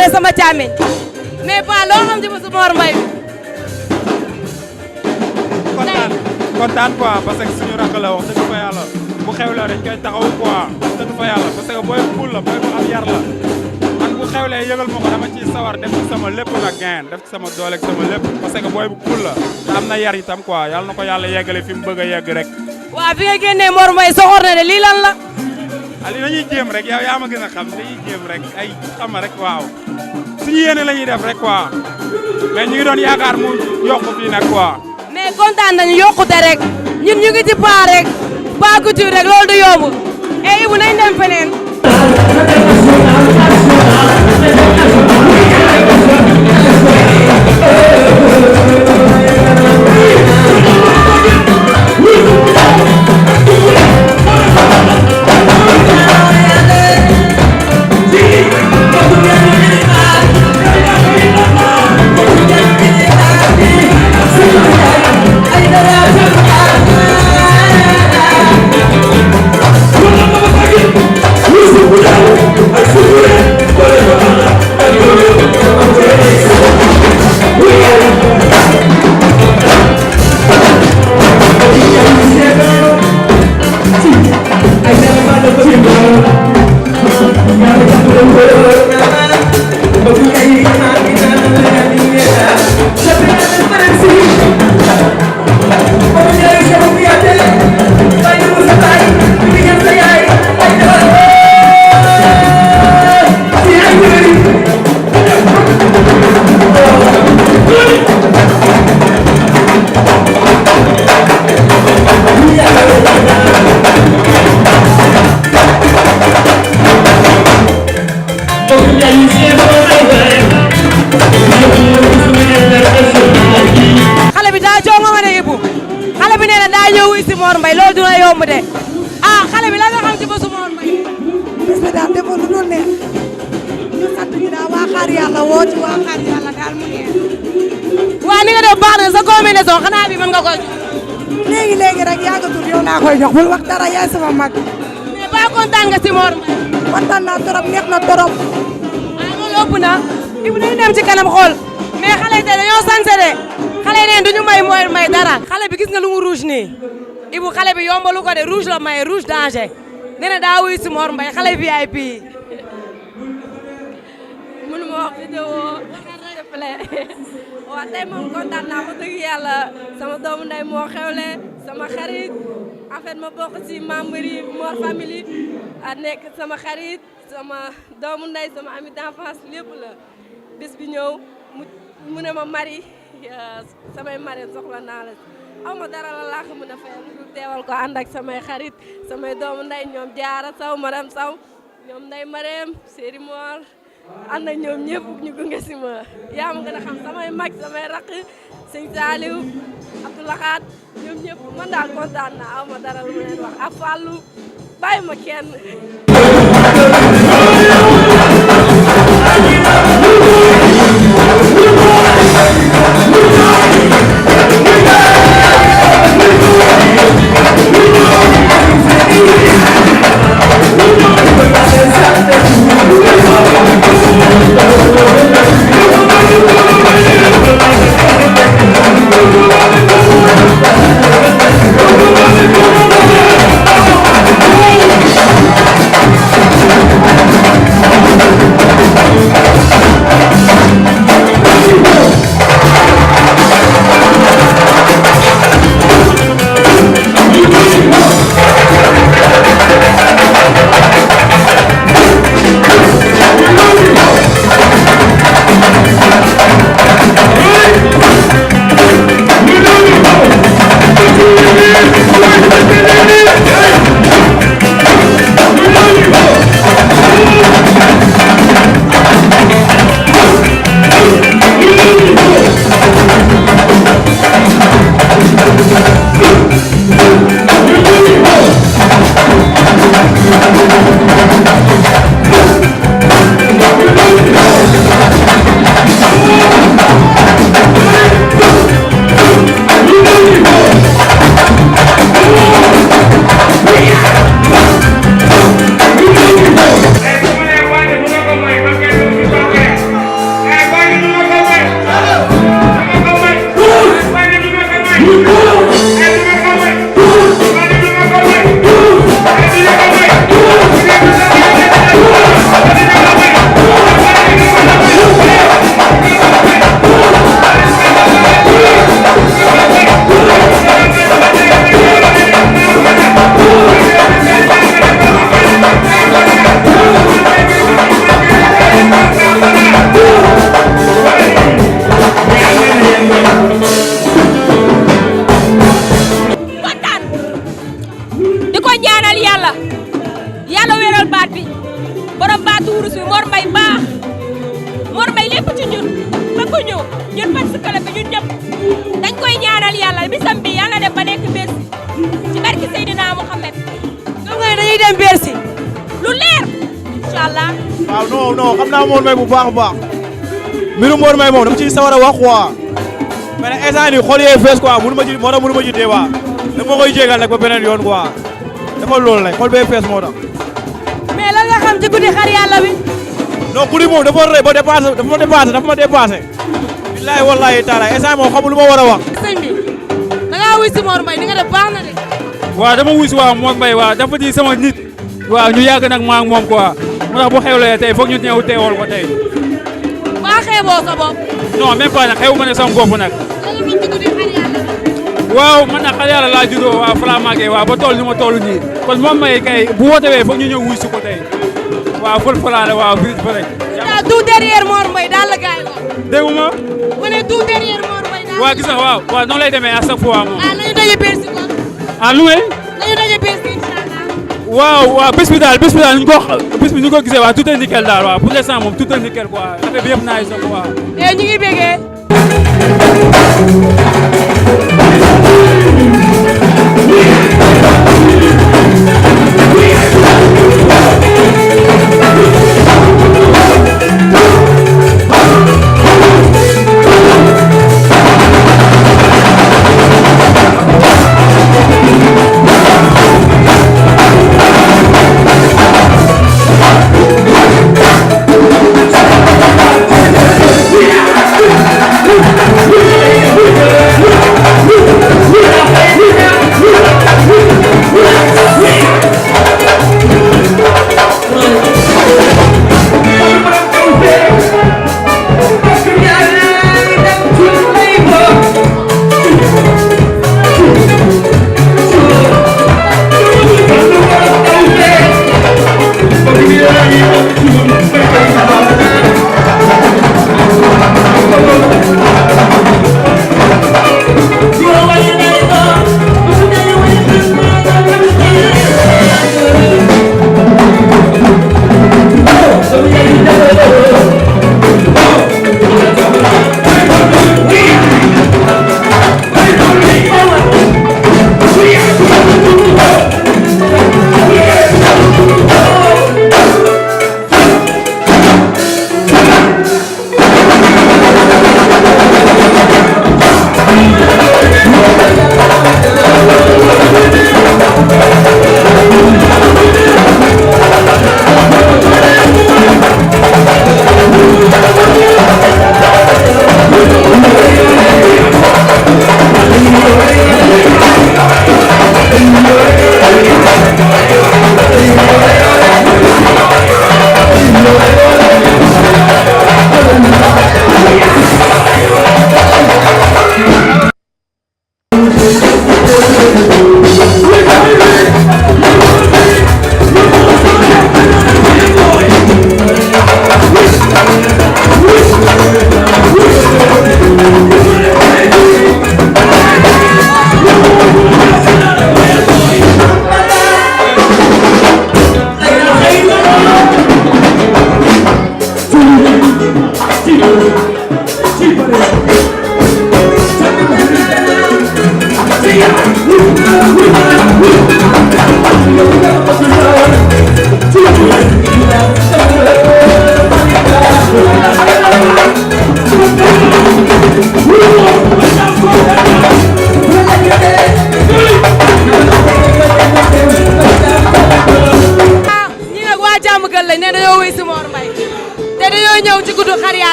dooree sama càmmiñ mais pas loo xam ci bésu Mor Mbaye bi. kontaan quoi parce que suñu rakk la wax dëgg fa yàlla bu xewlee dañ koy taxaw quoi wax dëgg fa yàlla parce que booy bu la booy bu am yar la man bu xewlee yëgal ma ko dama ciy sawar def ci sama lépp nag gain def ci sama doole ak sama lépp parce que booy bu cool la te am na yar itam quoi yàlla na ko yàlla yeggale fi mu bëgg a yegg rek. waaw fi nga génnee Mor Mbaye soxor na de lii lan la. ali dañuy jéem rek yow yaa ma gën a xam dañuy jéem rek ay xam rek waaw suñu yéene la ñuy def rek quoi mais ñu ngi doon yaakaar mu yokk fii nag quoi. mais kontaan nañu yokkute rek ñun ñu ngi ci paa rek paa couture rek loolu du yomb et Ibou nañ dem feneen. xale bi daa coono ma ne Ibou xale bi nee na daa ñëw wuy si Mor Mbaye loolu dina yomb de ah xale bi la nga xam ci bésu Mor Mbaye. bés ba daal defoo lu dul neex ñu sant ñu daal waa xaar yàlla woo ci waa xaar yàlla daal mu neex. waa ni nga def baax na sa combinaison xanaa bi mën nga koy jox. léegi rek yàggatul yow naa koy jox bul wax dara yaay sama mag. mais ba kontaan nga si Mor Mbaye. kontaan naa trop neex na trop. ah loolu ëpp na Ibou nañu dem ci kanam xool mais xale yi tey dañoo sansé de xale yi neen duñu may Mor Mbaye dara. xale bi gis nga lu mu rouge nii Ibou xale bi yombalu ko de rouge la may rouge danger nee na daa wuy si Mor Mbaye xale VIP yi. mënuma wax vidéo s'il te plaît waaw tey moom kontaan naa ko dëgg yàlla sama doomu ndey moo xewle sama xarit en fait ma bokk ci membre yi Mor famille a nekk sama xarit sama doomu ndey sama ami d'enfance lépp la bés bi ñëw mu ne ma mari samay mari soxla naa la aw ma dara la laa ko mën a fayal lu teewal ko ànd ak samay xarit samay doomu ndey ñoom Jaara Saw Maram Saw ñoom Ndey Mareem Séri Mor ànd ak ñoom ñëpp ñu gunge si ma yaa ma gën a xam samay mag samay rakk sëñ Saaliw Abdoulaxaat ñoom ñëpp man daal kontaan naa aw ma dara lu ma leen wax ak Fallou bàyyi ma kenn baat bi borom baatu wurus bi Mor Mbaye baax Mor Mbaye lépp ci ñun bëgg ñun fan si club bi ñun ñëpp dañ koy ñaanal yàlla bisam bi yàlla def ba nekk Bercy ci barki Seydina Mouhamed. donc dañuy dem Bercy. lu leer incha allah. waaw non xam naa Mor Mbaye bu baax a baax mbiru Mor Mbaye moom dama ciy sawar a wax quoi mais nag instant yii xol yee fees quoi mënu ma ci moo tax mënu ma ci débat dama koy jégal nag ba beneen yoon quoi dafa loolu rek xol bee fees moo tax. mais lan nga xam ci guddi xar yàlla bi. non guddi moom dafa rëy ba dafa ma dépassé. billahi wallahi taala instant moom xamul lu ma war a wax. sëñ bi da ngaa wuy si Mor Mbaye ni nga def baax na de. waaw dama wuy si waaw Mor Mbaye waaw dafa di sama nit. waaw ñu yàgg nag maa ak moom quoi moo tax bu xewlee tey foog ñu ñëw teewal ko tey. baa xeeboo sa bopp. non même pas nag xewu ma ne sama bopp nag. waaw man nag xale yàlla laa juddoo waaw fa laa màggee waaw ba tool ni ma toll nii kon Mor Mbaye kay bu wootewee foog ñu ñëw wuy si ko tey waaw fël falaale waaw biir fa rek. daal tout derrière Mor Mbaye daal la gaay wax. déggu ma. ma ne tout derrière Mor Mbaye daal. waaw gis nga waaw noonu lay demee à chaque fois moom. ah nañu daje Bercy kon. ah lu ngay. nañu daje Bercy incha allah. waaw bés bi daal ñu ko gisee waaw tout est nickel daal waaw pour l'instant moom tout est nickel quoi affaire bi yëpp naa yëg quoi. et ñu ngi bégee.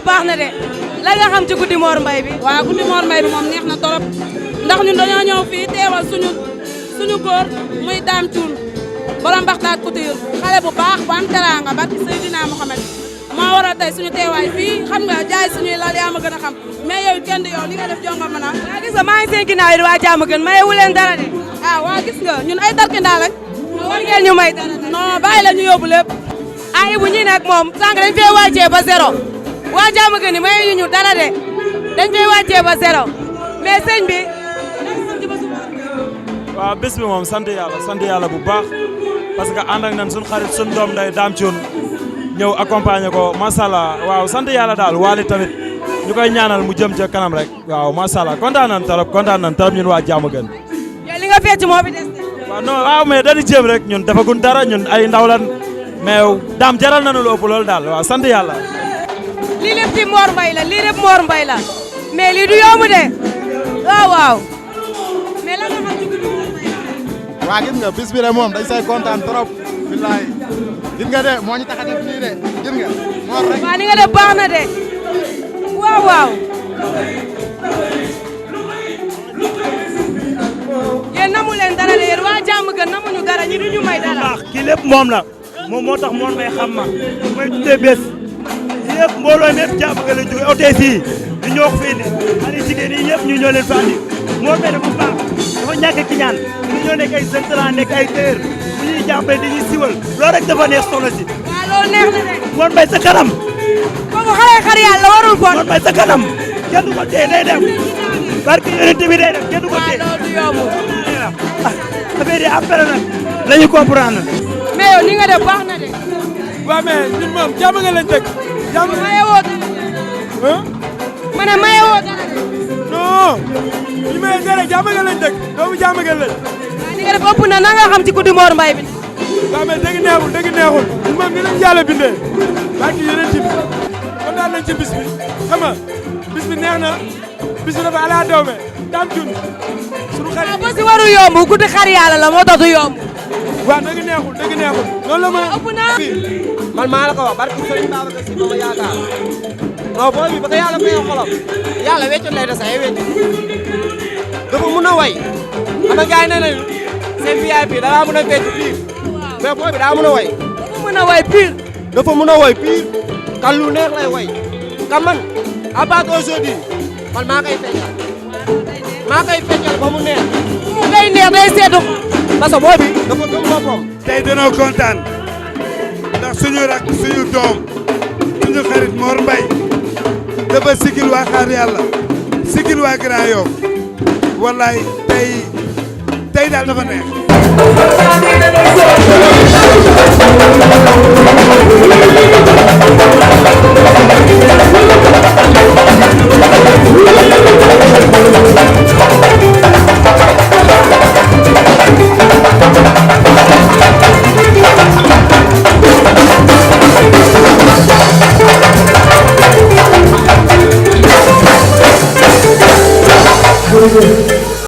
baax na de la nga xam ci guddi Mor Mbaye bi. waaw guddi Mor Mbaye bi moom neex na torop ndax ñun dañoo ñëw fii teewal suñu góor muy Dame Thioune borom Baxdaad Couture xale bu baax bu am teraanga barki Seydina Mouhamed moo waral tey suñu teewaay fii xam nga jaay suñuy lal yaa ma gën a xam mais yow kenn yow li nga def jonga mën a. waaw gis nga maa ngi seen ginnaaw yi waa jàmm gën maye wu leen dara de. ah waa gis nga ñun ay darkindaa lañ. war ngeen ñu may dara de. non bàyyi la ñu yóbbu lépp. ah Ibou ñii nag moom sànq dañ fee wàccee ba zéro waa jàmm gën ni maye ñu dara de dañ fee wàccee ba zéro mais sëñ bi. waaw bés bi moom sant yàlla bu baax parce que ànd ak nan suñu xarit suñu doom day Dame Thioune ñëw accompagner ko macha allah waaw sant yàlla daal Wally tamit ñu koy ñaanal mu jëm ca kanam rek waaw macha allah kontaan nan trop ñun waa Diamaguène. yow li nga fecc moo fi des de. waaw non waaw mais dañuy jéem rek ñun defagun dara ñun ay ndaw lan mais daam jaral nañu lu ëpp loolu daal waaw sant yàlla. lii lépp ci Mor Mbaye la lii lépp Mor Mbaye la mais lii du yomb de waaw mais lan nga xam ci guddi Mor Mbaye. waa gis nga bis bi de moom dañ say kontaan trop. billaay gis nga de moo ñu tax a def lii de gis nga Mor rek. waaw ni nga def baax na de waaw. yéen namu leen dara de yéen waa Diamaguène namuñu dara ñi duñu may dara. kii lépp moom la moom moo tax Mor Mbaye xam ma may tuddee bés yëpp mbooloo mépp Diamaguène la jóge otees yi ñu ñoo ko fi indi ani jigéen yi yëpp ñu ñoo leen fa andi Mor Mbaye dafa baax dafa ñàkk ki ñaan ñu ñoo nekk ay central nekk ay téer bu ñuy jàppale dañuy siwal loolu rek dafa neex soxna si. waaw loolu neex na de. Mor Mbaye sa kanam. kooku xale xar yàlla warul bon. Mor Mbaye sa kanam kenn du ko téye day dem barke yonent bi day dem kenn du ko téye. waaw loolu du yomb. affaire yi après nag la ñu comprendre. mais yow ni nga def baax na de. waaw mais ñun moom Diamaguène lañ dëkk. maye woo dara. ma ne maye woo dara de. non ñu maye dara Diamaguène lañ dëkk doomu Diamaguène lañ. waaw ni nga def ëpp na na nga xam ci guddi Mor Mbaye bi. waaw mais dëgg neexul ñun moom ni lañ yàlla bindee baa ngi yeneen ci bi kontaan nañ ci bis bi xam nga bis bi neex na bis bi dafa ala dawme Dame Thioune sunu xarit. waaw ba si warul yomb guddi xar yàlla la moo tax du yomb. waaw dëgg neexul noonu la mën a. ëpp naa. man maa la ko wax barke Sëriñ Babacar Si ma yaakaar non booy bi ba ko yàlla fay xolam yàlla wéccul lay dese ay wéccul dafa mun a way xam nga gars yi nee nañu seen VIP da ngaa mun a fecc pire mais booy bi daa mun a way. dafa mun a way pire. dafa mun a way pire kan lu neex lay way kan man à part aujourd'hui man maa koy feccal ba mu neex. mu ngay neex day seetu. parce que booy bi dafa gëm boppam. tey dañoo kontaan ndax suñu rak suñu doom suñu xarit Mor Mbaye dafa sigil waa xaar yàlla sigil waa Grand Yoff wallaay tey daal dafa neex.